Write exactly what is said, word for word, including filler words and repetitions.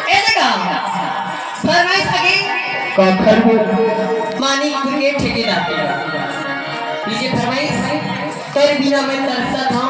ए बेटा, फरमाइश आगे। काखर वो? मानिकपुर के ठेकेदार। ये फरमाइश, तोर बिना मैं तरसत हूँ,